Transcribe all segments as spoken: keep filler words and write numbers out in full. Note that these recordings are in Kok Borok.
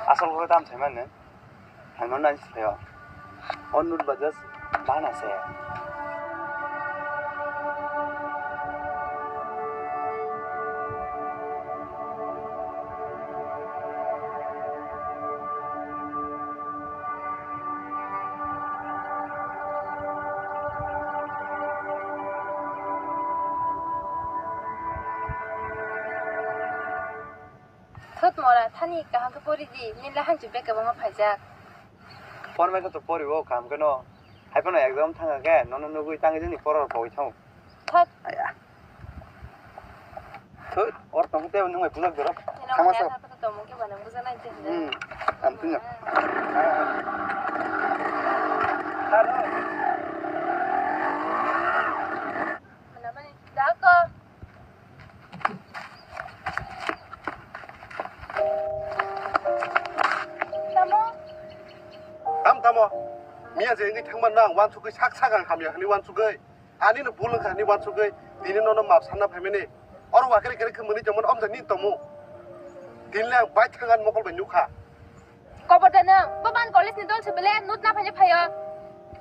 Asol kok tam sai mani. Hai mano nai sai o. O note ba just bana se. Thut mora thani kaham khe pori di, nini le hanchi bag kwbangma phaijak. Pormai khe to pori o kaham khe no. Hai phano exam thangkha khe nono nugwi tangwi jani pora rok pogwi thango. Thut. Aya. Thut, or tong te nung bai bulak dorok. Thangma sa. Thut tong ke bana buja nai te. Hmm. Am tunya. Hello. Mana mani? Dako. Tamo? Tam tamo? Miya je wngwi thangma nang wansugwi sak sak ang hamya hwnwi wansugwi. Ani no bul wngkha hwnwi wansugwi tini nono map sanna phaimani. Oro wakere kere khe mwnwi tongmani omjak ni tongmo. Tini le ang bai thang ani mokol bai nukha. Kobor da nang, bo ban college ni dol se bele note na phaine phaio.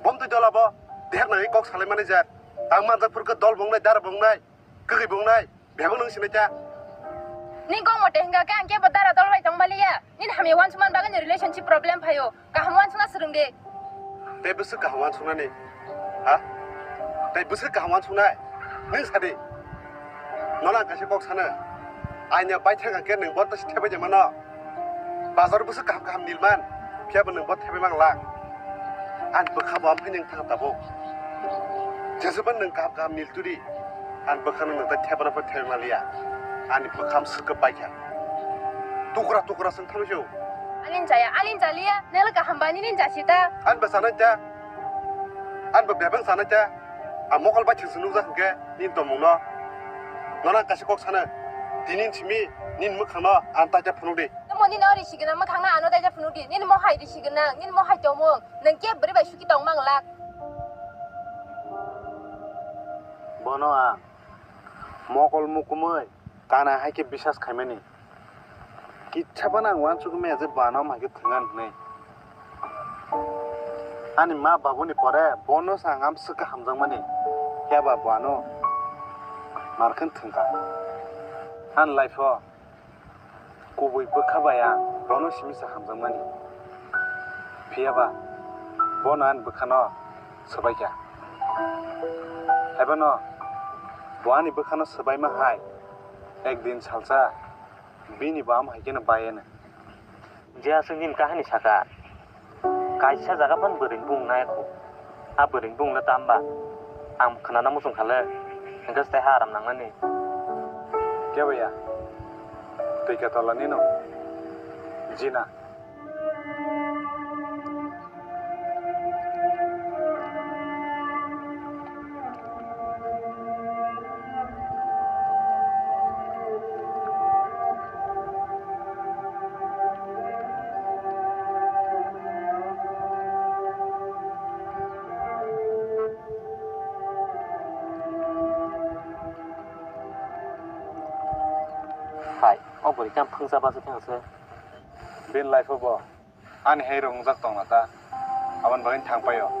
Bom twi dol abo. Deher nangwi kok salai mani jak. Ang manjak phuru khe dol bongnai, dara bongnai. Kwgwi bongnai, bebak nwng sinai ta. Ni gong mote hingka khe ang kebo dara dol bai tong baliya. Nini hamya wansukmani bagwi ni relationship problem phaio. Kaham wansukna swrwng di. Tei bwswk kaham wansuknani? Ha? Tei bwswk kaham wansuknai? Nwng sa di. Nono ang kaisa kok sana. Aini bai thang khe nwng bo tasi thebai de mano. Bazar bwswk kaham kaham nilman. Phiya bo nwng bo thebai mang lang. Ani bwkha bo amphai nwng thang tabuk. Jesuban nwng kaham kaham nil turi. Ani bwkhano nwng tai thepra pha thepma liya. Ani bwkham swkhe paikha. Tukra tukra swng thangwi se. Alin jaya, alin jaliya, nela kaham bani nin jasita. Ani bwsa nai ta. Ani bw bebeng sanai ta. A mokol bai thwngsa nukjak hwnkhe nini tongmungno. Nono ang kaisa kok sana. Tini simi nini mwkhangno ang taita phunukdi. Tamo nini ori sigwna mwkhangno ano taita phunukdi. Nini mohai ri sigwna, nini mohai tongmung. Nwng khe bwrwi bai suki tong mang lak. Bono ang mokol mukumui kana hai khe bisas khaimani. Kitsa phano ang uansukgwi maya je bo ano omo hai khe thwngna hwnwi. Ani ma babuni pore bono se ang amswk khe hamjakmani. Phiya ba bo ano narwkhe thwngkha. Ani life o kubui bwkha bai ang bono simi se hamjakmani. Phiya ba bono ani bwkhano swbaikha. Haiphano bo ani bwkhano swbaima hai ekdin salsa bini bo amo hai kheno bai eno. Je aswk nini kahani saka, kaisa jaga phano bwrwini bung nai kho. A bwrwini bung le tamba ang khnana muchung kha le, hwnkhe se tei ha aram nangnani. Keboya, twi ka tola nino? Jina. Hai, o bwrwi khe ang phwngsa bachai thangse. Bini life o bo ani hai rok wngjak tongna ta, aboni bagwi thang paio.